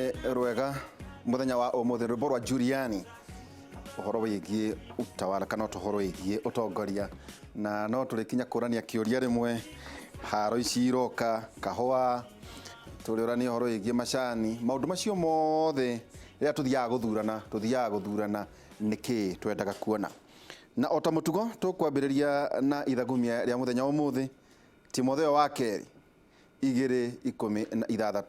Rwega muthenya wa umuthi, rwimbo rwa Juliani, uhoro wigie utawala kana uhoro wigie utongoria, na no turikinya kurania kiuria rimwe haro ici iroka kahua turiurania uhoro wigie macani, maundu macio mothe riria tuthiaga guthurana, tuthiaga guthurana niki twendaga kuona. Na o ta mutugo tukwambiriria na ithagumia ria muthenya umuthi, Timotheo wa keri 2:16.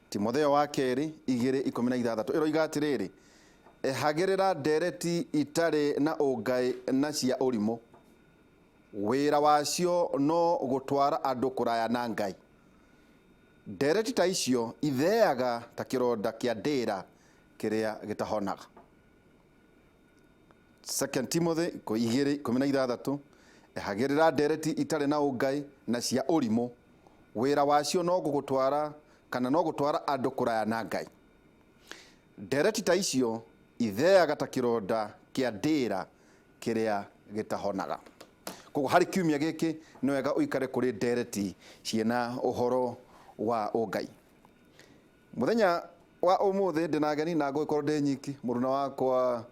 Timotheo wa keri 2:16 ĩroiga atĩrĩrĩ, ehagĩrĩra ndereti itarĩ na ũngai na cia ũrimũ, wĩra wacio no gũtwara andũ kũraya na Ngai. Ndereti ta icio itheaga ta kĩronda kĩa ndĩra kĩrĩa gĩtahonaga. Second Timothy 2:16, ehagĩrĩra ndereti itarĩ na ũngai na cia ũrimũ, wĩra wacio no gũgũtwara kana no gũtwara andũ kũraya na Ngai. Ndereti ta icio itheaga ta kĩronda kĩa ndĩra kĩrĩa gĩtahonaga. Koguo harĩ kiumia gĩkĩ nĩ wega ũikare kũrĩ ndereti ciĩna ũhoro wa ũngai. Mũthenya wa ũmũthĩ ndĩna ageni na ngũgĩkorwo ndĩ nyiki, mũruna wakwa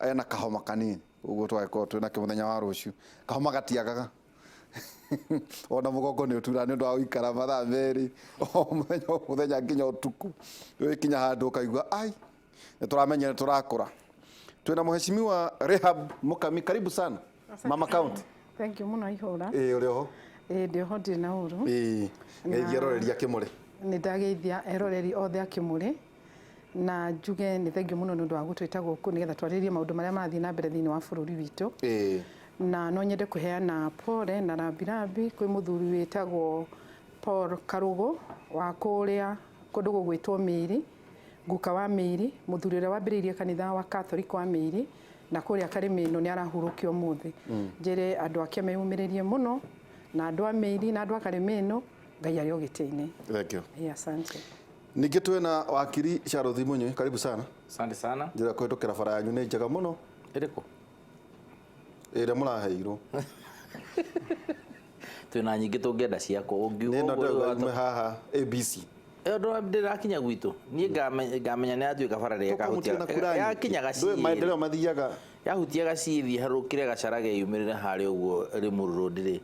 ena kahoma kanini, ũguo twagĩkorwo twĩ nakĩo mũthenya wa rũciũ. Kahoma gatiagaga ona mũgongo nĩ ũturaga nĩ ũndũ wa gũikara mathaa 2 o mũthenya o mũthenya nginya ũtukũ, ũgĩkinya handũ ũkaigua ai nĩ tũramenya nĩ tũrakũra. Twĩna Mheshimiwa Rehab Mukami, karibu sana Mama County. Thank you mũno ihũra. Ĩĩ, ũrĩ oho? Ĩĩ, ndĩ oho, ndirĩ na ũru. Ĩĩ, geithia eroreri a Kĩmũrĩ. Nĩ ndageithia eroreri othe a Kĩmũrĩ na njuge nĩ thengiũ mũno nĩ ũndũ wa gũtwĩta gũkũ nĩgetha twarĩrĩrie maũndũ marĩa marathiĩ na mbere thĩinĩ wa bũrũri witũ. Na no nyende kũheana pole na rambirambi kwĩ mũthuri wĩtagwo Paul Karũgũ wa kũrĩa kũndũ gũgwĩtwo Mĩiri, guka wa Mĩiri, mũthuri ũrĩa wambĩrĩirie kanitha wa Catholic wa Mĩiri na kũrĩa Karĩmĩno nĩ arahurũkio ũmũthĩ. Njĩre andũ ake meyũmĩrĩrie mũno na andũ a Mĩiri na andũ a Karĩmĩno, Ngai arĩ o gĩtĩ-inĩ. Thank you. Ĩĩ, asante. Ningĩ twĩna wakiri Charles Munyui, karibu sana. Asante sana. Njĩra kũhĩtũkĩra bara yanyu nĩ njega mũno. Ĩrĩkũ? Ĩrĩa mũraheirwo. Twĩna nyingĩ tũngĩenda ciakwo. Ũngiuga Nĩ ĩno ũguo ndĩrauga rĩu yume haha ABC. Ĩyo ndĩrakinya gwitũ. Niĩ ngamenya nĩ yatuĩka bara rĩrĩa Tũkamũtiga ĩkahutia. na kura nyingĩ. Yakinya Ndũĩ gaciĩ. maendeleo mathiaga. Yahutia gaciĩ thiĩ harũkĩre gacaraga yumĩrĩre harĩa ũguo Limuru Road rĩ.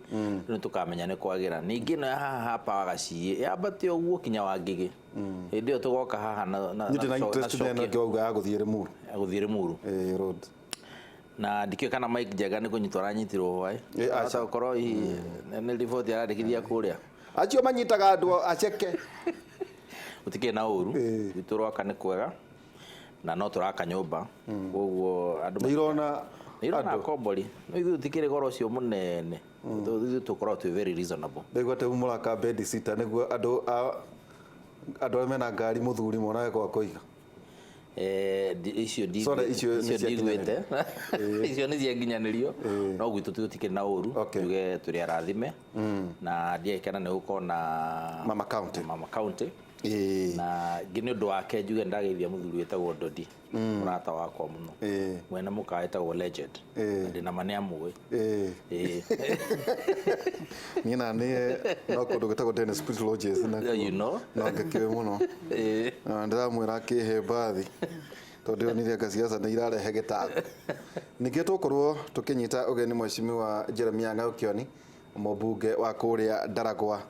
Rĩu nĩtũkamenya nĩ kwagĩra. Ningĩ ĩno ya haha ha Power gaciĩ yambate ũguo kinya Wangigĩ. Hĩndĩ ĩyo tũgoka haha na Niĩ ndĩ na interest na ĩno ĩngĩ wauga ya gũthiĩ Limuru. Ya gũthiĩ Limuru. Ĩĩ, road. Na ndikĩũĩ kana Mike Njenga nĩ kũnyitwo aranyitirwo hwaĩ. Ĩ, aca. Ahota gũkorwo hihi nĩ riboti arandĩkithia kũrĩa. Acio manyitaga andũ aceke. Gũtikĩrĩ na ũru. Gwitũ Rwaka nĩ kwega na no tũraka nyũmba. Koguo andũ Nĩ irona Nĩ irona andũ. akombori. No ithuĩ tũtikĩrĩ goro ũcio mũnene. Ithuĩ tũkoragwo twĩ very reasonable. Ndaigua atĩ mũraka bed sitter nĩguo andũ a andũ arĩa mena ngari mũthuri monage gwa kũiga. Icio Sorry, icio nĩ icio ndiguĩte. ciakinyanĩrio. Icio nĩ ciakinyanĩrio. No gwitũ tũtikĩrĩ na ũru. Tuge tũrĩ arathime. Na ndiagĩkena nĩ gũkorwo na Mama County. Mama County. Na ngĩ nĩ ũndũ wake njuge ndageithia mũthuri wĩtagwo Ndodi. Mũrata wakwa mũno. Mwene mũkawa wĩtagwo Legend. Na ndĩna ma nĩ amũĩ. Niĩ na niĩ no kũndũ gwĩtagwo Dennis Spirit Lodges na You know. no ngĩkĩũĩ mũno. Na ndĩramwĩra akĩhe mbathi tondũ ndĩronire anga siasa nĩ irarehe gĩtango. Ningĩ tũgũkorwo tũkĩnyita ũgeni Mheshimiwa Jeremiah Ng'aũkĩoni, mũmbunge wa kũrĩa Ndaragwa,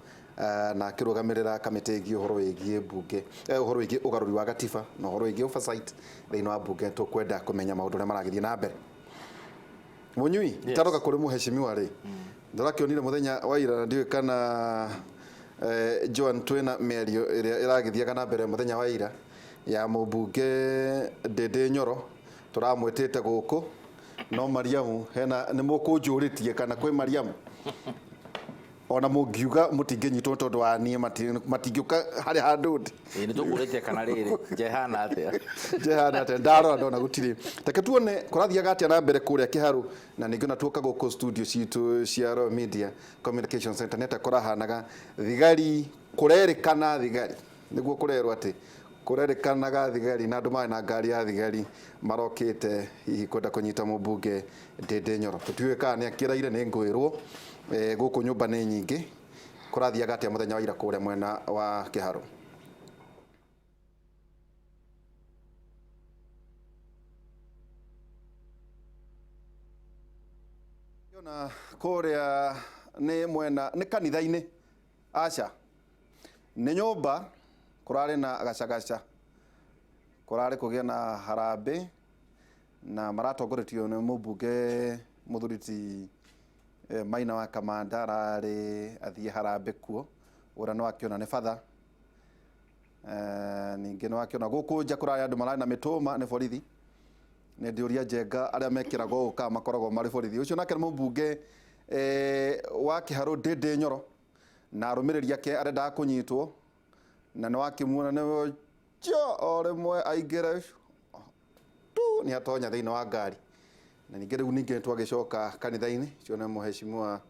na akĩrũgamĩrĩra kamĩtĩ ĩgiĩ ũhoro wĩgiĩ mbunge, ũhoro wĩgiĩ ũgarũri wa gatiba na ũhoro wĩgiĩ oversight thĩinĩ wa mbunge. Tũkwenda kũmenya maũndũ ũrĩa maragĩthiĩ na mbere. Mũnyui, taroka kũrĩ mũheshimiwa rĩ, ndĩrakĩonire mũthenya wa ira na ndiũĩ kana Joan twĩna mĩario ĩrĩa ĩragĩthiaga na mbere mũthenya wa ira ya mũmbunge Ndĩndĩ Nyoro, tũramwĩtĩte gũkũ no Mariamu hena nĩ mũkũnjũrĩtie kana kwĩ Mariamu ona mũngiuga mũtingĩnyitwo tondũ wa niĩ matingĩũka harĩ handũ ndĩ. Ĩĩ, nĩ tũkũrĩtie kana rĩrĩ njehana atĩa? Njehana atĩa? Ndarora ndona gũtirĩ. Reke tuone kũrathiaga atĩa na mbere kũrĩa Kĩharũ, na ningĩ ona tuoka gũkũ studio citũ cia Royal Media Communication Center nĩ atĩa kũrahanaga. Thigari kũrerĩkana, thigari nĩguo kũrerwo atĩ kũrerĩkanaga thigari na andũ marĩ na ngari ya thigari marokĩte hihi kwenda kũnyita mũmbunge Ndĩndĩ Nyoro. Tũtiũĩ kana nĩ akĩraire, nĩ ngwĩrwo gũkũ nyũmba nĩ nyingĩ. Kũrathiaga atĩa mũthenya wa ira kũrĩa mwena wa Kĩharũ? Ona kũrĩa nĩ mwena nĩ kanitha-inĩ, aca nĩ nyũmba kũrarĩ na gacagaca, kũrarĩ kũgĩa na harambĩ na maratongoretio nĩ mũmbunge mũthuri ti Maina wa Kamanda, ararĩ athiĩ harambĩ kuo, ũrĩa nĩ wakĩona nĩ batha. Ningĩ nĩ wakĩona gũkũ nja kũrarĩ andũ mararĩ na mĩtũma nĩ borithi, nĩ ndĩũria njenga arĩa mekĩragwo ũũ kana makoragwo marĩ borithi. Ũcio nake nĩ mũmbunge wa Kĩharũ Ndĩndĩ Nyoro na arũmĩrĩri ake arendaga kũnyitwo, na nĩ wakĩmuona nĩ jo o rĩmwe aingĩre tu nĩ atonya thĩinĩ wa ngari. Na ningĩ rĩu ningĩ twagĩcoka kanitha-inĩ, ũcio nĩ mũheshimiwa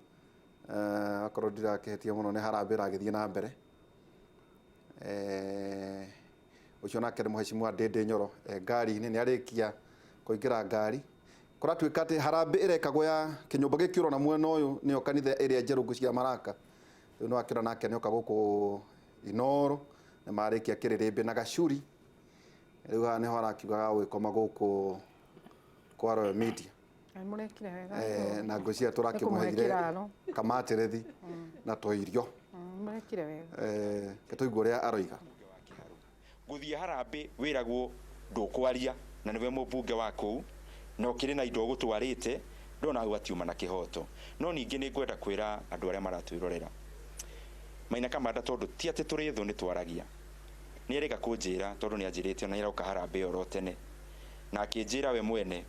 akorwo ndirakĩhĩtia mũno nĩ harambĩ ĩragĩthiĩ na mbere. Ũcio nake nĩ mũheshimiwa Ndĩndĩ Nyoro ngari-inĩ, nĩ arĩkia kũingĩra ngari. Kũratuĩka atĩ harambĩ ĩrekagwo ya kĩnyũmba gĩkĩ ũrona mwena ũyũ nĩyo kanitha ĩrĩa njerũ ngũcia maraka. Rĩu nĩ wakĩona nake nĩoka gũkũ Inooro, nĩ marĩkia kĩrĩrĩmbĩ na gacuri. Rĩu haha nĩho arakiuga gũgĩkoma gũkũ kwa Royal Media. Mũrekire wega. Na ngũcia tũrakĩmũheire kamatĩrĩthi na tũirio. Mũrekire wega. Tũigue ũrĩa aroiga. Gũthiĩ harambĩ wĩragwo ndũkwaria na nĩwe mũmbunge wa kũu na ũkĩrĩ na indo ũgũtwarĩte, ndona hau atiuma na kĩhoto. No ningĩ nĩ ngwenda kwĩra andũ arĩa maratwĩrorera Maina Kamanda, tondũ ti atĩ tũrĩ thũ nĩ twaragia, nĩ erĩga kũnjĩra tondũ nĩ anjĩrĩte ona nĩaroka harambĩ oro tene, na akĩnjĩra we mwene,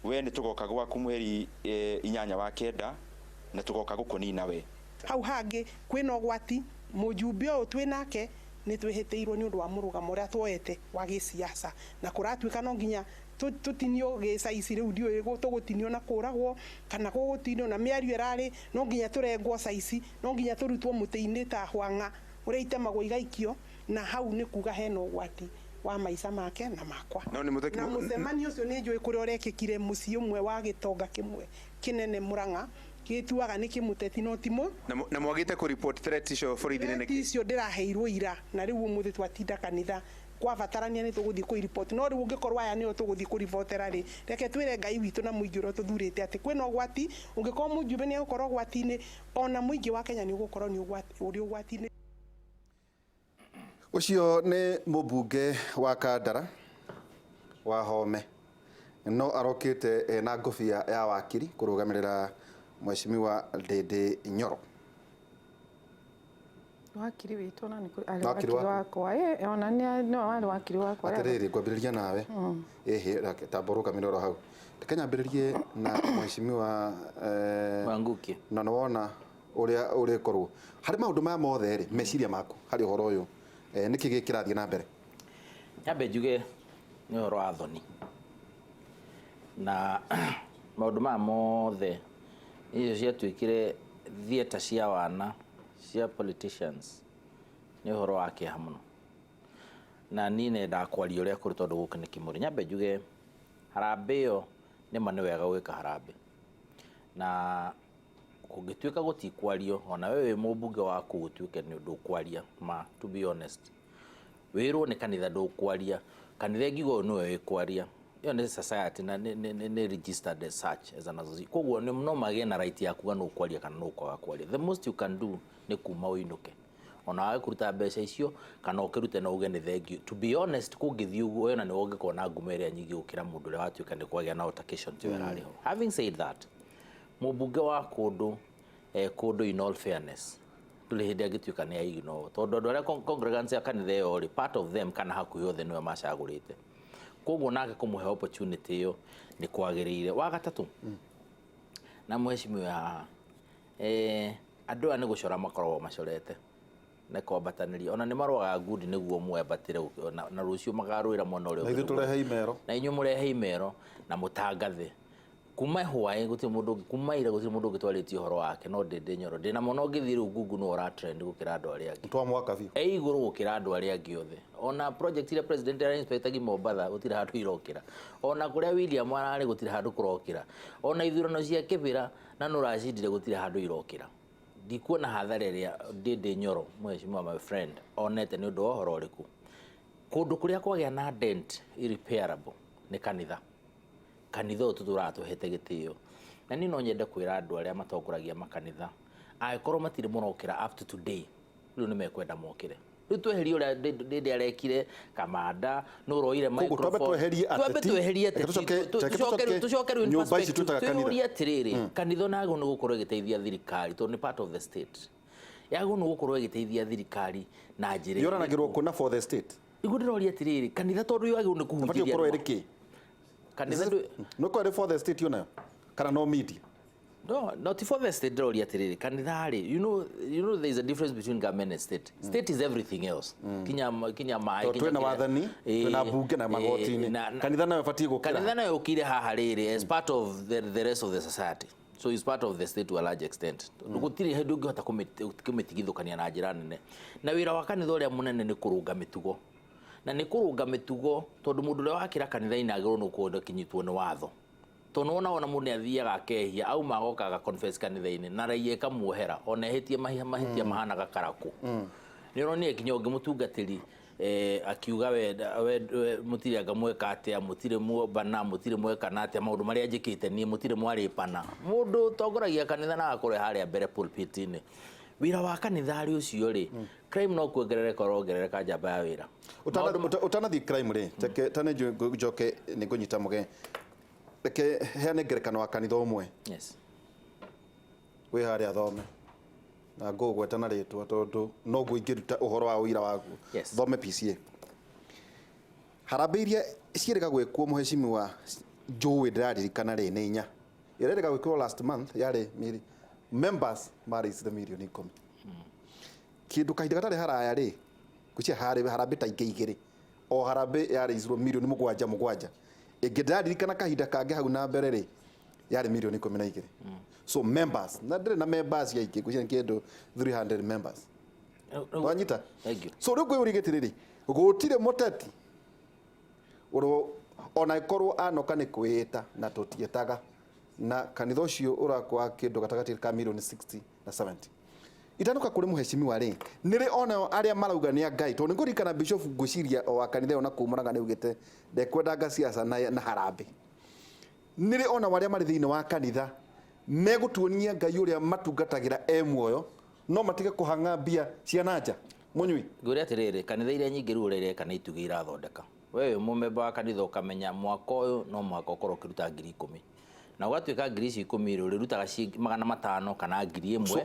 we nĩ tũgoka gwaku mweri 8 wa 9 na tũgoka gũkũnina we. Hau hangĩ kwĩna ũgwati, mũjumbe ũyũ twĩnake nĩ twĩhĩtĩirwo nĩ ũndũ wa mũrũgamo ũrĩa tuoete wa gĩsiasa, na kũratuĩka no nginya tũtinio gĩcaici rĩu ndiũĩ tũgũtinio na kũragwo kana gũgũtinio na mĩario ĩrarĩ no nginya tũrengwo caici, no nginya tũrutwo mũtĩ-inĩ ta hwang'a ũrĩa itemagwo igaikio, na hau nĩ kuga hena ũgwati wa maica make na makwa. Na mũcemanio ũcio nĩ njũĩ kũrĩa ũrekĩkire mũciĩ ũmwe wa gĩtonga kĩmwe kĩnene Mũrang'a gĩtuaga nĩ kĩmũteti no ti mũ. Na mwagĩte kũ report threat icio borithi-inĩ nĩkĩ? Icio ndĩraheirwo ira na rĩu ũmũthĩ twatinda kanitha kwabatarania nĩ tũgũthiĩ kũ report, no rĩu ũngĩkorwo aya nĩo tũgũthiĩ kũ reportera rĩ, reke twĩre Ngai witũ na mũingĩ ũrĩa tũthurĩte atĩ kwĩna ũgwati, ũngĩkorwo mũjumbe nĩ egũkorwo ũgwati-inĩ, ona mũingĩ wa Kenya nĩ ũgũkorwo nĩ ũrĩ ũgwati-inĩ. Ũcio nĩ mũmbunge wa Kandara wa Home, no arokĩte na ngobia ya wakiri kũrũgamĩrĩra Mheshimiwa Ndĩndĩ Nyoro. Wakiri witũ na nĩ wakiri wakwa, ona nĩ warĩ wakiri wakwa. Atĩrĩrĩ, ngwambĩrĩria nawe. Ĩhĩ, tamba ũrũgamĩre oro hau. Reke nyambĩrĩrie na Mheshimiwa Wanguki. Na nĩwona ũrĩa ũrĩkorwo harĩ maũndũ maya mothe rĩ, meciria maku harĩ ũhoro ũyũ nĩkĩ gĩkĩ kĩrathiĩ na mbere? Nyambe njuge nĩ ũhoro wa thoni na maũndũ maya mothe icio ciatuĩkire theatre cia wana cia politicians nĩ ũhoro wa kĩeha mũno, na niĩ nendaga kwaria ũrĩa kũrĩ tondũ gũkũ nĩ kĩmũrĩ. Nyambe njuge harambĩ ĩyo nĩma nĩ wega gwĩka harambĩ, na kũngĩtuĩka gũtikwario ona we wĩ mũmbunge wa kũu ũtuĩke nĩ ndũkwaria ma, to be honest, wĩrwo nĩ kanitha ndũkwaria, kanitha ĩngiuga ũyũ nĩwe wĩkwaria, ĩyo nĩ society na nĩ registered as such as an association, koguo no magĩe na right ya kuga nũ kwaria kana nũ kwaga kwaria. The most you can do nĩ kuma ũinũke, ona wage kũruta mbeca icio kana ũkĩrute na uge nĩ thengiũ. To be honest, kũngĩthiĩ ũguo we ona nĩwe ũngĩkorwo na ngumo ĩrĩa nyingĩ gũkĩra mũndũ ũrĩa watuĩka nĩ kwagĩa na altercation tiyo ĩrarĩ ho. Having said that, mũmbunge wa kũndũ kũndũ in all fairness ndũrĩ hĩndĩ angĩtuĩka nĩ aignore, tondũ andũ arĩa congregants ya kanitha ĩyo rĩ, part of them kana hakuhĩ othe nĩwe macagũrĩte, koguo nake kũmũhe opportunity ĩyo nĩ kwagĩrĩire. Wa gatatũ na mheshimiwa haha, andũ aya nĩ gũcora makoragwo macorete nĩ kwambatanĩria, ona nĩ marũaga ngundi nĩguo mwambatĩre, na rũciũ makarũĩra mwena ũrĩa ũngĩ. Na ithuĩ tũrehe imero, na inyuĩ mũrehe imero na mũtangathe kuma hwaĩ gũtirĩ mũndũ ũngĩ, kuma ira gũtirĩ mũndũ ũngĩ twarĩtie ũhoro wake no Ndĩndĩ Nyoro ndĩna mwana ũngĩthiĩ rĩu Google nĩwe ũra trend gũkĩra andũ arĩa angĩ, twamwaka biũ e igũrũ gũkĩra andũ arĩa angĩ othe. Ona project iria president ara inspector Mombatha gũtirĩ handũ irokĩra, ona kũrĩa William ararĩ gũtirĩ handũ kũrokĩra, ona ithurano cia Kĩbĩra na nũracindire gũtirĩ handũ irokĩra. Ndikuona hathara ĩrĩa Ndĩndĩ Nyoro mheshimiwa my friend onete nĩ ũndũ wa ũhoro ũrĩkũ. Kũndũ kũrĩa kwagĩa na dent irrepairable nĩ kanitha. Kanitha ũyũ tũtũraga tũhete gĩtĩo, Na niĩ no nyende kwĩra andũ arĩa matongoragia makanitha, angĩkorwo matirĩ mũrokĩra up to today, rĩu nĩ mekwenda mokĩre. Rĩu tweherie ũrĩa Ndĩndĩ arekire, Kamanda nũ ũroire Koguo twambe microphone. tweherie Twambe ateti. tweherie Reke ateti. reke Tũcoke tũcoke rĩu in nyũmba ici perspective, twĩtaga kanitha. twĩyũrie atĩrĩrĩ, kanitha ona yagĩrĩirwo nĩ gũkorwo ĩgĩteithia thirikari tondũ nĩ part of the state, yagĩrĩirwo nĩ gũkorwo ĩgĩteithia thirikari na njĩra Yoranagĩrwo ĩrĩkũ? kũna for the state. Nĩguo ndĩroria atĩrĩrĩ, kanitha tondũ yagĩrĩirwo nĩ Batiĩ kũhunjĩria gũkorwo andũ. ĩrĩ kĩ? Kanitha ndũ- No korwo ĩrĩ for the state yonayo kana no media? No, not for the state. Ndĩroria atĩrĩrĩ, kanitha rĩ, you know there is a difference between government and state. State is everything else, kinya maĩ, Tondũ kinya twĩna kĩrĩa. wathani, twĩna mbunge na magoti-inĩ. Kanitha nayo ĩbatiĩ gũkĩra. Kanitha nayo ũkire haha rĩrĩ as part of the rest of the society, so is part of the state to a large extent. Gũtirĩ hĩndĩ ũngĩhota kũmĩtigithũkania na njĩra nene. Na wĩra wa kanitha ũrĩa mũnene nĩ kũrũnga mĩtugo, na nĩ kũrũnga mĩtugo tondũ mũndũ ũrĩa wakĩra kanitha-inĩ agĩrĩirwo nĩ gũkorwo akinyitwo nĩ watho, tondũ wona mũndũ nĩ athiaga akehia, auma agoka aga confess kanitha-inĩ na raia ĩkamuohera ona ehĩtie mahĩtia mahana gakarakũ. Nĩ ũronire kinya ũngĩ mũtungatĩri akiuga we mũtirĩ anga mweka atĩa, mũtirĩ muombana, mũtirĩ mwekana atĩa, maũndũ marĩa njĩkĩte niĩ mũtirĩ mwarĩpana. Mũndũ ũtongoragia kanitha na agakorwo e harĩa mbere pulpit-inĩ, wĩra wa kanitha arĩ ũcio rĩ, crime no kuongerereka ũrongerereka, njamba ya wĩra. Ũtanathiĩ crime rĩ, reke tane njoke nĩ ngũnyita mũge, reke heane ngerekano wa kanitha ũmwe wĩ harĩa thome na ngũgweta na rĩtwa tondũ noguo ingĩruta ũhoro wa ũira waguo. Thome PCA harambĩ iria ciĩrĩga gwĩkwo, mũhecimiwa, njũĩ ndĩraririkana rĩ, nĩ inya. Ĩrĩa ĩrĩga gwĩkwo last month yarĩ members marĩ mirioni 10. Kĩndũ kahinda gatarĩ haraya rĩ, ngwĩciria harĩ harambĩ ta ingĩ igĩrĩ, o harambĩ yarĩ mirioni 7 7. Ĩngĩ ndĩraririkana kahinda kangĩ hau na mbere rĩ, yarĩ mirioni 12. So members, na ndĩrĩ na members aingĩ, ngwĩciria nĩ kĩndũ 300 members. Wanyita? Thank you. So rĩu ngwĩyũria gĩtĩrĩrĩ, gũtirĩ mũteti ũrũ ona ĩkorwo anoka nĩ kwĩĩta na tũtiĩtaga na kanitha ũcio ũrakwa kĩndũ gatagatĩ ka mirioni 60 na 70. Itanoka kũrĩ mũhecimiwa rĩ, nĩrĩ onao arĩa marauga nĩ a Ngai, tondũ nĩngũririkana bishop, ngwĩciria o wa kanitha ĩyo na kũu Murang'a, nĩ augĩte ndekwendanga siasa na harambĩ. Nĩrĩ ona arĩa marĩ thĩinĩ wa kanitha megũtuonia Ngai ũrĩa matungatagĩra e muoyo, no matige kũhang'a mbia cia nanja mũnyui? Ngwĩre atĩrĩrĩ, kanitha iria nyingĩ rĩu ũrĩa ireka nĩ itugĩ irathondeka. We wĩ mũmemba wa kanitha ũkamenya mwaka ũyũ no mũhaka ũkorwo ũkĩruta 10,000, na ũgatuĩka ngiri icio ikũmi rĩ, ũrĩrutaga 500 kana 1,000. So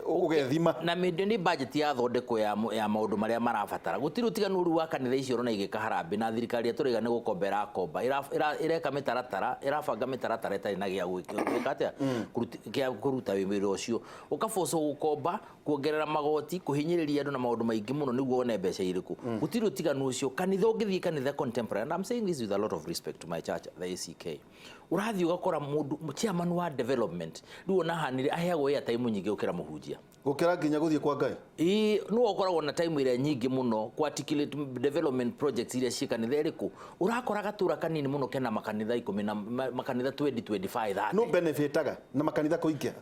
ũgethima. Na mĩndĩ nĩ budget yathondekwo ya maũndũ marĩa marabatara. Gũtirĩ ũtiganu rĩu wa kanitha icio ũrona igĩka harambĩ na thirikari ĩrĩa tũraiga nĩ gũkomba ĩrakomba. Ĩreka mĩtaratara, ĩrabanga mĩtaratara ĩtarĩ na gĩa gwĩka atĩa, gĩa kũruta wĩra ũcio, ũkabocwo gũkomba, kuongerera magoti, kũhinyĩrĩria andũ na maũndũ maingĩ mũno nĩguo wone mbeca irĩkũ. Gũtirĩ ũtiganu ũcio. Kanitha ũngĩthiĩ kanitha contemporary, and I'm saying this with a lot of respect to my church, the ACK, ũrathiĩ ũgakora mũndũ chairman wa development rĩu ona hanire aheagwo airtime nyingĩ gũkĩra mũhunjia. Gũkĩra nginya gũthiĩ kwa Ngai. Ĩĩ, nĩwe ũkoragwo na time ĩrĩa nyingĩ mũno ku articulate development projects iria ciĩ kanitha ĩrĩkũ. Ũrakora gatũra kanini mũno kena makanitha 10 na makanitha 20, 25, 30. No benefitaga na makanitha kũingĩha?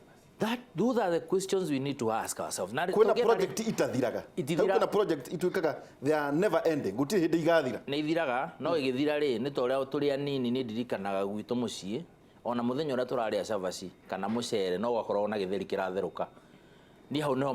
Those are the questions we need to ask ourselves. Na Kwĩna tũngĩenda project itathiraga. Itithira- Kwĩna project ituĩkaga they are never ending, gũtirĩ hĩndĩ igathira. Nĩ ithiraga, no ĩgĩthira rĩ, nĩ ta ũrĩa tũrĩ anini, nĩ ndirikanaga gwitũ mũciĩ ona mũthenya ũrĩa tũrarĩa cabaci kana mũcere no gwakoragwo na gĩtheri kĩratherũka. Niĩ hau nĩho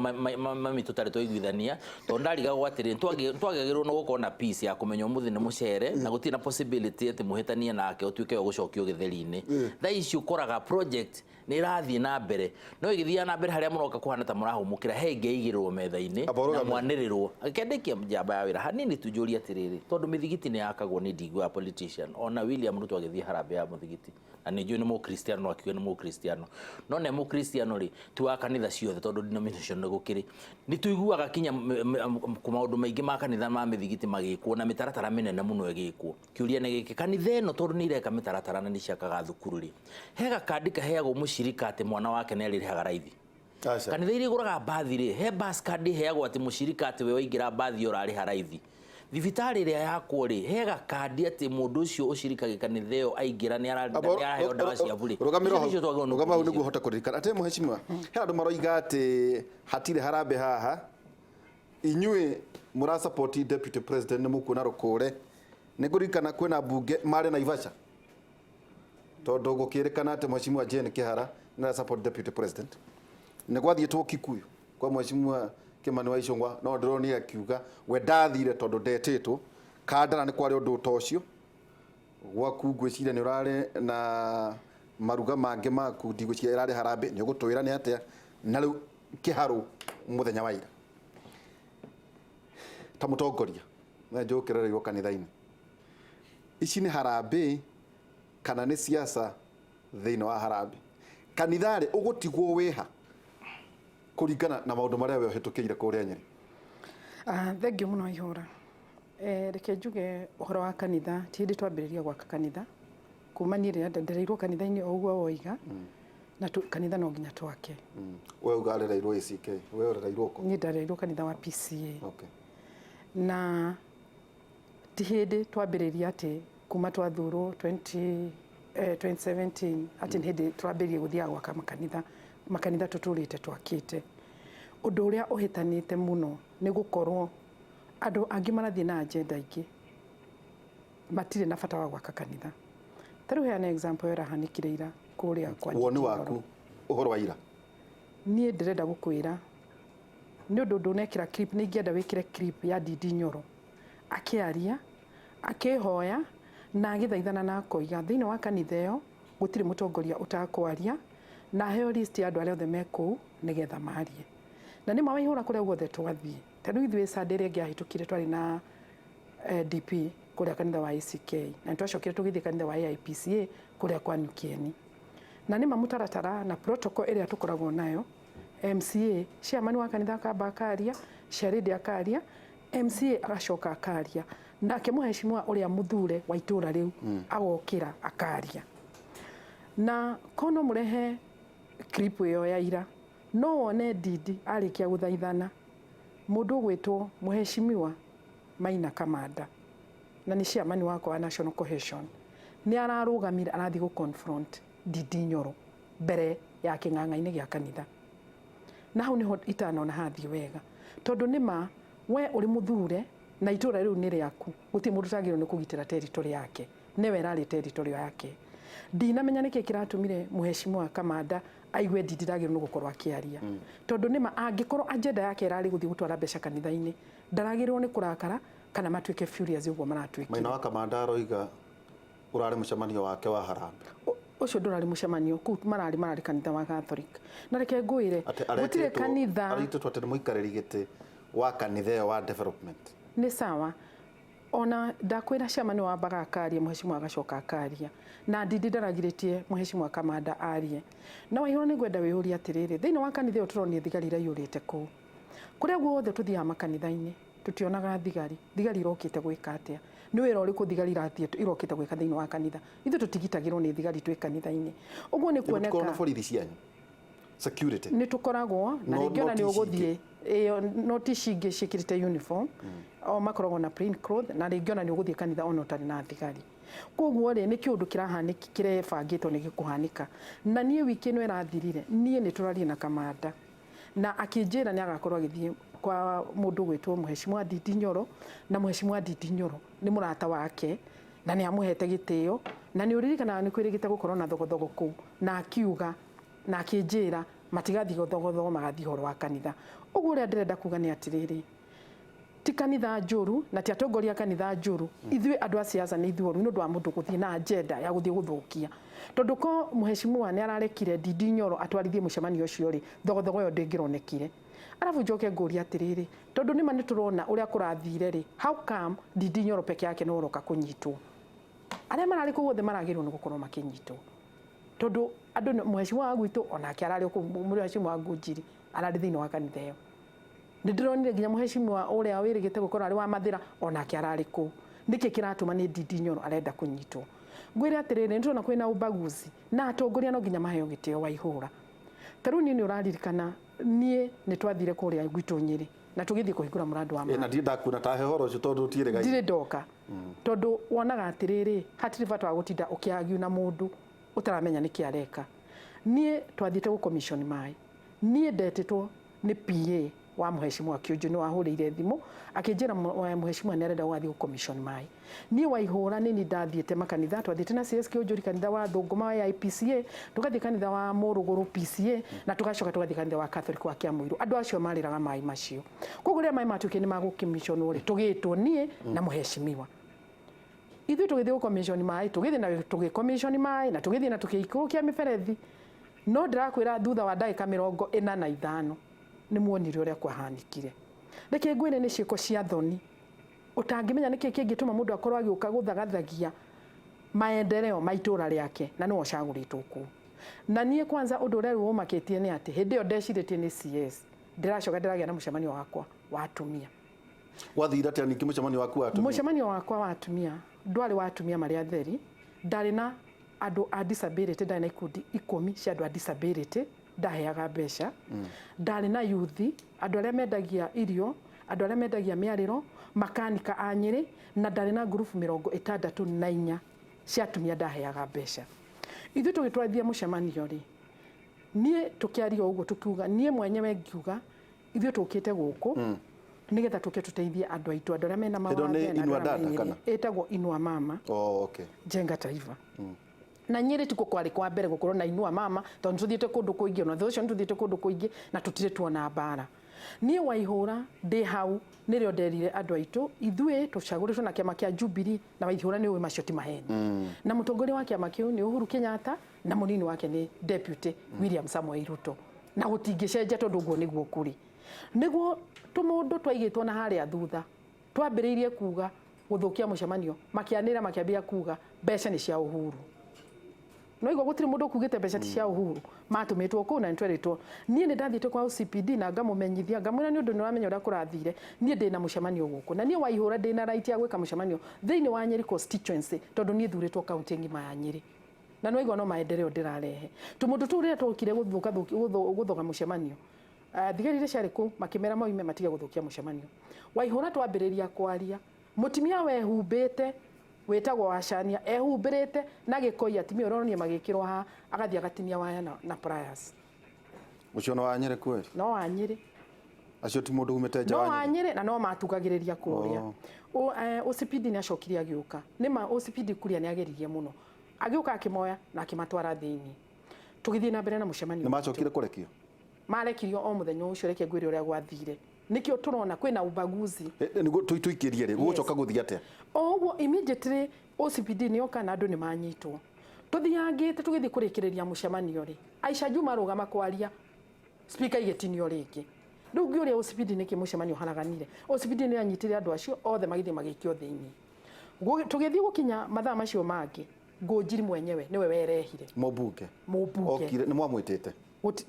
mami tũtarĩ twaiguithania, tondũ ndarigagwo atĩrĩ, twagĩrĩirwo nĩ gũkorwo na peace ya kũmenya ũmũthĩ nĩ mũcere na gũtirĩ na possibility atĩ mũhĩtanie nake ũtuĩke wa gũcokio gĩtheri-inĩ. Thaa ici ũkoraga project nĩ ĩrathiĩ na mbere, no ĩgĩthiaga na mbere harĩa mũroka kũhana ta mũrahũmũkĩra, he ĩngĩ ĩigĩrĩrwo metha-inĩ Amba na ũrũgame. mwanĩrĩrwo. Kĩandĩkia njamba ya wĩra hanini tu, njũrie atĩrĩrĩ, tondũ mĩthigiti nĩ yakagwo nĩ ndiguaga politician ona William Ruto agĩthiĩ harambĩ ya mũthigiti, na nĩ njũĩ nĩ mũkristiano, no akiuga nĩ mũkristiano, no nĩ mũkristiano rĩ, ti wa kanitha ciothe, tondũ denomination nĩ gũkĩrĩ. Nĩ tũiguaga kinya maũndũ maingĩ ma kanitha ma mĩthigiti magĩkwo na mĩtaratara mĩnene mũno ĩgĩkwo. Kĩũria nĩ gĩkĩ, kanitha ĩno tondũ nĩ ireka mĩtaratara na nĩ ciakaga thukuru rĩ, he gakandi kaheagwo mũcirika atĩ mwana wake nĩ arĩrĩhaga raithi? Aca. Kanitha iria igũraga mbathi rĩ, he bus card ĩheagwo atĩ mũcirika atĩ we waingĩra mbathi ũrarĩha raithi? Thibitarĩ ĩrĩa yakwo rĩ, he gakandi atĩ mũndũ ũcio ũcirikage kanitha ĩyo aingĩra nĩ araheo ndawa cia bure? Rũgamĩrwo hau. Icio nĩcio twagĩrĩirwo nĩ Rũgama hau kũrũcia. Nĩguo hote kũririkana atĩ mũhecimiwa, he andũ maroiga atĩ hatirĩ harambĩ haha, inyuĩ mũra support deputy president nĩ mũkuona rũkũre. Nĩ ngũririkana kwĩna mbunge marĩ Naivasha. Tondũ gũkĩrĩkana atĩ Mheshimiwa Jane Kihara nĩ support deputy president. Nĩ gwathiĩtwo Kikuyu kwa Mheshimiwa Kimani wa Ichung'wa, no ndĩronire akiuga we ndathire tondũ ndetĩtwo. Kandara nĩ kwarĩ ũndũ ta ũcio. Gwaku ngwĩciria nĩ ũrarĩ na maruga mangĩ maku, ndigwĩciria ĩrarĩ harambĩ, nĩ ũgũtwĩra nĩ atĩa. Na rĩu Kĩharũ mũthenya wa ira ta mũtongoria na njũkĩrĩrwo kanitha-inĩ, ici nĩ harambĩ kana nĩ siasa thĩinĩ wa harambĩ? Kanitha-rĩ, ũgũtigwo wĩha kũringana na maũndũ marĩa we ũhĩtũkĩire kũrĩa Nyĩrĩ? Ah, thengiũ mũno ihũra. Reke njuge ũhoro wa kanitha, ti hĩndĩ twambĩrĩria gwaka kanitha. Kuma niĩ rĩrĩa ndereirwo kanitha-inĩ o ũguo woiga, na kanitha no nginya twake. We uga arereirwo ACK, we ũrereirwo kũ? Niĩ ndarereirwo kanitha wa PCA. Okay. Na ti hĩndĩ twambĩrĩria atĩ kuma twathurwo 2017 atĩ nĩ hĩndĩ twambĩrĩrie gũthiaga gwaka makanitha. Makanitha tũtũrĩte twakĩte. Ũndũ ũrĩa ũhĩtanĩte mũno nĩ gũkorwo andũ angĩ marathiĩ na agenda ingĩ, matirĩ na bata wa gwaka kanitha. Ta rĩu heana example ĩyo ĩrahanĩkire ira kũrĩa kwa Woni Njiti waku ũhoro wa ira? Niĩ ndĩrenda gũkwĩra nĩ ũndũ ndũnekĩra clip, nĩ ingĩenda wĩkĩre clip ya Ndindi Nyoro akĩaria, akĩhoya na agĩthaithana na akoiga thĩinĩ wa kanitha ĩyo gũtirĩ mũtongoria ũtakwaria, na aheo list ya andũ arĩa othe me kũu nĩgetha marie. Na nĩ ma waihũra kũrĩa guothe twathiĩ, ta rĩu ithuĩ Sunday ĩrĩa ĩngĩ yahĩtũkire twarĩ na DP kũrĩa kanitha wa ACK, na nĩ twacokire tũgĩthiĩ kanitha wa AIPCA kũrĩa kwa Nyukieni. Na nĩ ma mũtaratara na protocol ĩrĩa tũkoragwo nayo, MCA chairman wa kanitha akamba akaria, chairlady akaria, MCA agacoka akaria, nake mũheshimiwa ũrĩa mũthure wa itũra rĩu agokĩra akaria. Na kono mũrehe clip ĩyo ya ira, no wone Ndindi arĩkia gũthaithana mũndũ ũgwĩtwo mũheshimiwa Maina Kamanda, na nĩ chairman wakwa wa National Cohesion, nĩ ararũgamire arathiĩ gũ confront Ndindi Nyoro mbere ya kĩng'ang'a-inĩ gĩa kanitha. Na hau nĩho itanona hathiĩ wega, tondũ nĩ ma we ũrĩ mũthure na itũra rĩu nĩ rĩaku, gũtirĩ mũndũ ũtagĩrĩirwo nĩ kũgitĩra territory yake, nĩwe ĩrarĩ territory yake. Ndinamenya nĩkĩ kĩratũmire mũheshimiwa Kamanda aigue Ndindi ndagĩrĩirwo nĩ gũkorwo akĩaria, tondũ nĩma angĩkorwo agenda yake ĩrarĩ gũthiĩ gũtwara mbeca kanitha-inĩ, ndaragĩrĩirwo nĩ kũrakara kana matuĩke furious ũguo maratuĩkire. Maina wa Kamanda aroiga ũrarĩ mũcemanio wake wa harambee. Ũcio ndũrarĩ mũcemanio kũu, mararĩ kanitha wa Catholic. Na reke ngwĩre, gũtirĩ kanitha aretĩtwo atĩ nĩ mũikarĩri gĩtĩ wa kanitha ĩyo wa development. Nĩ sawa, ona ndakwĩra chairman wambaga akaria, mũheshimiwa agacoka akaria, na Ndindi ndaragirĩtie mũheshimiwa Kamanda arie. Na Waihũra nĩ ngwenda wĩyũrie atĩrĩrĩ, thĩinĩ wa kanitha ĩyo tũronire thigari iraiyũrĩte kũu. Kũrĩa guothe tũthiaga makanitha-inĩ tũtionaga thigari. Thigari irokĩte gwĩka atĩa? Nĩ wĩra ũrĩkũ thigari irathiĩ irokĩte gwĩka thĩinĩ wa kanitha? Ithuĩ tũtigitagĩrwo nĩ thigari twĩ kanitha-inĩ. Ũguo nĩ kuoneka kuoneka na borithi cianyu security nĩ tũkoragwo na rĩngĩ ona nĩ ũgũthiĩ ĩyo no ti cingĩ ciĩkĩrĩte uniform, o makoragwo na plain cloth, na rĩngĩ ona nĩ ũgũthiĩ kanitha ona ũtarĩ na thigari. Koguo rĩ, nĩ kĩũndũ kĩrahanĩka kĩrebangĩtwo nĩ gĩkũhanĩka. Na niĩ wiki ĩno ĩrathirire, niĩ nĩ tũrarie na Kamanda na akĩnjĩra nĩ agakorwo agĩthiĩ kwa mũndũ gwĩtwo mũheshimiwa Ndindi Nyoro, na mũheshimiwa Ndindi Nyoro nĩ mũrata wake na nĩ amũhete gĩtĩo, na nĩ ũririkanaga nĩ kwĩrĩgĩte gũkorwo na thogothogo kũu, na akiuga na akĩnjĩra matigathiĩ thogothogo, magathiĩ ũhoro wa kanitha. Ũguo ũrĩa ndĩrenda kuga nĩ atĩrĩrĩ, ti kanitha njũru na ti atongoria kanitha njũru, ithuĩ andũ a siasa nĩ ithuĩ oru nĩ ũndũ wa mũndũ gũthiĩ na agenda ya gũthiĩ gũthũkia. Tondũ ko mũheshimiwa nĩ ararekire Ndindi Nyoro atwarithie mũcemanio ũcio rĩ, thogothogo ĩyo ndĩngĩronekire. Arabu njoke ngũrie atĩrĩrĩ, tondũ nĩma nĩ tũrona ũrĩa kũrathire rĩ, how come Ndindi Nyoro peke yake no ũroka kũnyitwo? Arĩa mararĩ kũu othe maragĩrĩirwo nĩ gũkorwo makĩnyitwo, tondũ andũ mũheshimiwa wa gwitũ onake ararĩ kũu, mũheshimiwa wa Ngunjiri ararĩ thĩinĩ wa kanitha ĩyo. Nĩ ndĩronire nginya mũheshimiwa ũrĩa wĩrĩgĩte gũkorwo arĩ wa Mathĩra onake ararĩ kũu. Nĩkĩ kĩratũma nĩ Ndindi Nyoro arenda kũnyitwo? Ngwĩre atĩrĩrĩ, nĩ tũrona kwĩna ũbaguzi na atongoria no nginya maheo gĩtĩo Waihũra. Ta rĩu niĩ nĩ ũraririkana niĩ nĩ twathire kũrĩa gwitũ Nyĩrĩ na tũgĩthiĩ kũhingũra mũrandi wa maĩ. Na ndirĩ ndakuona ta he ũhoro ũcio tondũ ũtiĩrĩga. Ndirĩ ndoka. Tondũ wonaga atĩrĩrĩ, hatirĩ bata wa gũtinda ũkĩagiu na mũndũ ũtaramenya nĩkĩ areka. Niĩ twathiĩte gũ commission maĩ. Niĩ ndetĩtwo nĩ PA Wa Mheshimiwa Kĩũnjũ nĩ wahũrĩire thimũ akĩnjĩra Mheshimiwa nĩ arenda gũgathiĩ gũ-commission maĩ. Niĩ Waihũra nĩ niĩ ndathiĩte makanitha, twathiĩte na CS Kĩũnjũri kanitha wa Thũngũma wa AIPCA, tũgathiĩ kanitha wa Mũrũgũrũ PCA, na tũgacoka tũgathiĩ kanitha wa Catholic wa Kĩamũirũ. Andũ acio marĩraga maĩ macio. Koguo rĩrĩa maĩ matuĩkire nĩ magũ-commissionwo rĩ, tũgĩtwo niĩ na Mheshimiwa. Ithuĩ tũgĩthiĩ gũ-commission maĩ, tũgĩthiĩ na tũgĩ-commission maĩ, na tũgĩthiĩ na tũkĩikũrũkia mĩberethi. No ndĩrakwĩra thutha wa ndagĩka 45 nĩ muonire ũrĩa kwahanĩkire. Reke ngwĩre nĩ ciĩko cia thoni. Ũtangĩmenya nĩkĩ kĩngĩtũma mũndũ akorwo agĩũka gũthagathagia maendeleo ma itũra rĩake na nĩwe ũcagũrĩtwo kũu. Na niĩ kwanza ũndũ ũrĩa rĩu ũmakĩtie nĩ atĩ hĩndĩ ĩyo ndecirĩtie nĩ CS, ndĩracoka ndĩragĩa na mũcemanio wakwa wa atumia. Gwathire atĩa ningĩ mũcemanio waku wa atumia? Mũcemanio wakwa wa atumia ndwarĩ wa atumia marĩ atheri, ndarĩ na andũ a disability, ndarĩ na ikundi 10 cia andũ a disability ndaheaga mbeca. Ndarĩ na youth, andũ arĩa mendagia irio, andũ arĩa mendagia mĩarĩro, makanika a Nyĩrĩ, na ndarĩ na ngurubu 64 cia atumia ndaheaga mbeca. Ithuĩ tũgĩtwarithia mũcemanio rĩ, niĩ tũkĩaria ũguo tũkiuga, niĩ mwenyewe ngiuga ithuĩ tũkĩte gũkũ nĩgetha tũke tũteithie andũ aitũ, andũ arĩa mena Ĩno nĩ mawathe na andũ Inua arĩa Dada me Nyĩrĩ. kana? Ĩtagwo Inua Mama. Oh, okay. Jenga Taifa. Na Nyĩrĩ tiko kwarĩ kwa mbere gũkorwo na Inua Mama, tondũ nĩtũthiĩte kũndũ kũingĩ, ona thutha ũcio nĩtũthiĩte kũndũ kũingĩ na tũtirĩ tuona mbara. Niĩ Waihũra ndĩ hau nĩrĩo nderire andũ aitũ ithuĩ tũcagũrĩtwo na kĩama kĩa Jubilee, na Waihũra nĩ ũĩ macio ti maheni. Na mũtongoria wa kĩama kĩu nĩ Uhuru Kenyatta na mũnini wake nĩ Deputy William Samoei Ruto, na gũtingĩcenjia tondũ ũguo nĩguo kũrĩ. Nĩguo tũmũndũ twaigĩtwo na harĩa thutha twambĩrĩirie kuga gũthũkia mũcemanio, makĩanĩrĩra makĩambia kuga mbeca nĩ cia Uhuru. No igua gũtirĩ mũndũ ũkugĩte mbeca ti cia Uhuru, matũmĩtwo kũu na nĩtwerĩtwo. Niĩ nĩ ndathiĩte kwa OCPD na ngamũmenyithia, ngamwĩra nĩ ũndũ nĩ ũramenya ũrĩa kũrathire, niĩ ndĩna mũcemanio gũkũ na niĩ Waihũra ndĩna right ya gwĩka mũcemanio thĩinĩ wa Nyĩrĩ constituency tondũ niĩ thurĩtwo kaunti ng'ima ya Nyĩrĩ. Na nĩ waigua no maendeleo ndĩrarehe. Tũmũndũ tũu rĩrĩa twokire gũthoga mũcemanio, thigari iria ciarĩ kũu makĩmera moime matige gũthũkia mũcemanio. Waihũra twambĩrĩria kwaria, mũtumia wehumbĩte wĩtagwo Wacania ehumbĩrĩte na gĩkoi, atumia ũronire magĩkĩrwo haha, agathiĩ agatinia waya na pliers. Ũcio no wa Nyĩrĩ kweli? No wa Nyĩrĩ. Acio ti mũndũ umĩte nja No wa wa Nyĩrĩ? Nyĩrĩ na no matungagĩrĩria kũrĩa. OCPD nĩ acokire agĩũka. Nĩ ma OCPD kuria nĩ ageririe mũno. Agĩũka akĩmoya na akĩmatwara thĩinĩ. Tũgĩthiĩ na mbere na mũcemanio. Nĩ macokire kũrekio? Marekirio o mũthenya ũcio, reke ngwĩre ũrĩa gwathire. Nĩkĩo tũrona kwĩna ubaguzi. Nĩguo tũikĩrie rĩ, gũgũcoka gũthiĩ atĩa? O ũguo immediately OCPD nĩ yoka na andũ nĩ manyitwo. Tũthiangĩte tũgĩthiĩ kũrĩkĩrĩria mũcemanio rĩ, Aisha Juma arũgama kwaria, speaker igĩtinio rĩngĩ. Rĩu ngĩũria OCPD nĩkĩ mũcemanio ũharaganire. OCPD nĩ yanyitire andũ acio othe magĩthiĩ magĩikio thĩinĩ. Tũgĩthiĩ gũkinya mathaa macio mangĩ, Ngũnjiri mwenyewe nĩwe werehire. Mũmbunge. Mũmbunge. Okire, nĩ mwamwĩtĩte?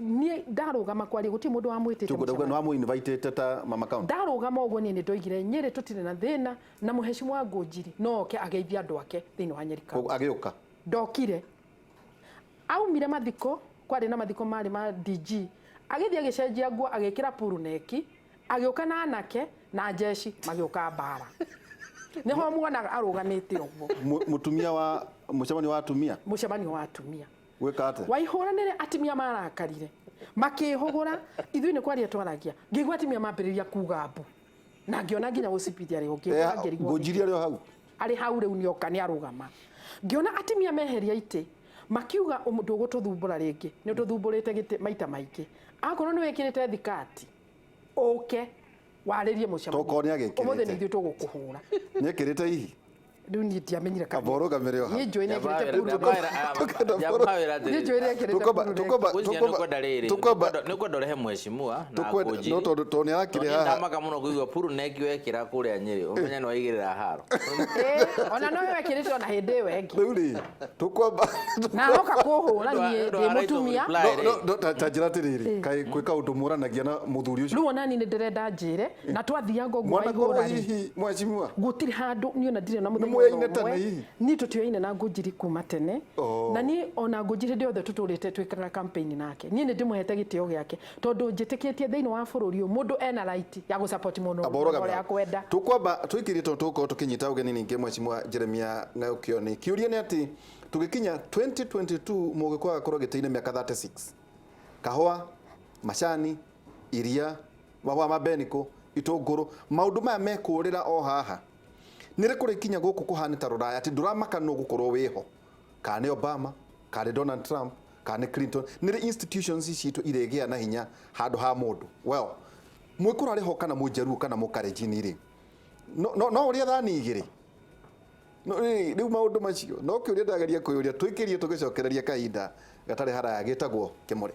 Niĩ ndarũgama kwaria gũtirĩ mũndũ wamwĩtĩte Tũngwenda kuga mũcemanio. nĩ wamũ-invitĩte ta Mama County? Ndarũgama ũguo niĩ nĩ ndoigire Nyĩrĩ tũtirĩ na thĩna na mũhecimu wa Ngũnjiri no oke ageithie andũ ake thĩinĩ wa Nyeri County. Agĩũka? Ndokire. Aumire mathiko, kwarĩ na mathiko marĩ ma DG. Agĩthiĩ agĩcenjia nguo agĩkĩra puruneki, agĩũka na anake na jeshi magĩũka mbara. Nĩho muonaga arũgamĩte ũguo. Mũtumia wa mũcemanio wa atumia? Mũcemanio wa atumia. Gwĩka atĩa? Waihũranĩre atumia marakarire. Makĩhũgũra, ithuĩ nĩ kwaria twaragia. Ngĩigua atumia mambĩrĩria kuga mbu. Na ngĩona nginya OCPD arĩ ho, ngĩigua ngĩrigwo. Ngũnjiri arĩ o hau? Arĩ hau rĩu nĩoka nĩarũgama. Ngĩona atumia meheria itĩ, makiuga ndũgũtũthumbũra rĩngĩ, nĩ ũtũthumbũrĩte gĩtĩ maita maingĩ. Akorwo nĩ wĩkĩrĩte thikati, ũke warĩrie mũcemanio. Tokorwo nĩ agĩkĩrĩte. Ũmũthĩ nĩ ithuĩ tũgũkũhũra. Nĩ ekĩrĩte hihi? Rĩu niĩ ndiamenyire kana. Kaba ũrũgamĩre o hau. Niĩ njũĩ nĩ ekĩrĩte Niĩ njũĩ nĩ ekĩrĩte Tũkwamba- Nĩ kwenda ũrehe mheshimiwa na Tũkwenda- Ngũnjiri. no tondũ nĩ arakĩrĩ Tondũ haha. ndamaka mũno kũigua puruneki wekĩra kũrĩa Nyĩrĩ, ũmenye nĩ waigĩrĩra haro. Ona no wekĩrĩte ona hĩndĩ ĩyo ĩngĩ. Rĩu rĩ, tũkwamba Na aroka kũhũra niĩ Ndũ ndĩ wa right of mũtumia. reply rĩ. No, no, ta njĩra atĩrĩrĩ, kaĩ gwĩ kaũndũ mũranagia na mũthuri ũcio? Rĩu ona niĩ nĩ ndĩrenda njĩre na twathianga ũguo Mwanakorwo waihũra rĩ. hihi mheshimiwa? Gũtirĩ handũ niĩ ona ndirĩ na mũthenya Nĩ mũyaine ona ũmwe. tene hihi? Niĩ tũtioyaine na Ngũnjiri kuma tene. Oh. Na niĩ ona Ngũnjiri hĩndĩ yothe tũtũrĩte twĩkaga campaign nake. Niĩ nĩ ndĩmũhete gĩtĩo gĩake tondũ njĩtĩkĩtie thĩinĩ wa bũrũri ũyũ mũndũ ena right ya gũ-support mũndũ Amba ũrũgame ũrĩa hau. akwenda. Tũkwamba tũikĩrie tondũ tũgũkorwo tũkĩnyita ũgeni ningĩ mheshimiwa Jeremiah Ng'aũkĩoni. Kĩũria nĩ atĩ tũgĩkinya 2022 mũgĩkũyũ agakorwo gĩtĩ-inĩ mĩaka 36. Kahũa, macani, iria, Mahũa ma Beniko, itũngũrũ, maũndũ maya mekũrĩra o haha. Nĩ rĩ kũrĩkinya gũkũ kũhane ta rũraya atĩ ndũramaka nũ gũkorwo wĩho, kana nĩ Obama, kana nĩ Donald Trump, kana nĩ Clinton? Nĩ rĩ institutions citũ irĩgĩa na hinya handũ ha mũndũ? Well, mwĩkũrũ arĩ ho kana mũnjaruo kana mũkarenjini rĩ, no no no ũrĩa thani igĩrĩ no rĩu maũndũ macio no kĩũria ndageria kwĩyũria. Tũikĩrie tũgĩcokereria kahinda gatarĩ haraya. Gĩtagwo Kĩmũrĩ.